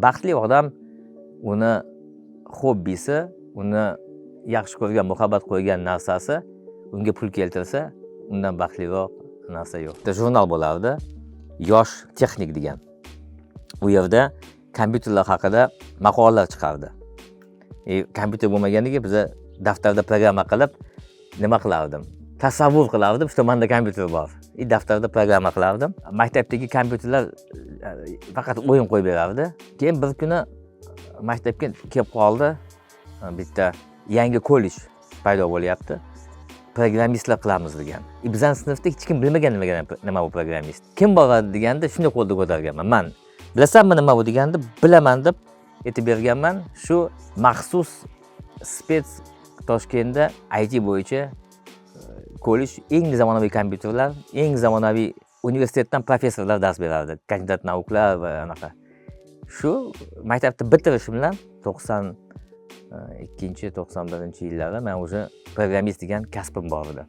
Baxtli odam uni hobbisi, uni yaxshi ko'rgan, muhabbat qo'ygan narsasi unga pul keltirsa, undan baxtliroq narsa yo'q. Bitta jurnal bo'lardi, "Yosh texnik" degan. U yerda kompyuterlar haqida maqolalar chiqardi. Kompyuter bo'lmaganiga biza daftarda programma qilib nima qilardim, tasavvur qilardim, что manda kompyuter bor, и daftarda programma qilardim. Maktabdagi kompyuterlar faqat o'yin qo'yib berardi. Keyin bir kuni maktabga kelib qoldi, bitta yangi kollej paydo bo'lyapti, programmistlar qilamiz degan. И bizani sinfda hech kim bilmagan nima bu programmist. Kim boradi deganda, shunday qo'lda ko'targanman man. "Bilasanmi nima bu?" deganda, "Bilaman", deb aytib berganman. Shu maxsus спец Toshkentda IT bo'yicha kollej, eng zamonaviy kompyuterlar, eng zamonaviy universitetdan professorlar dars berardi, кандидат наук lar va anaqa. Shu maktabni bitirishim bilan, 92, 91-yillarda man уже programmist degan kasbim bor edi.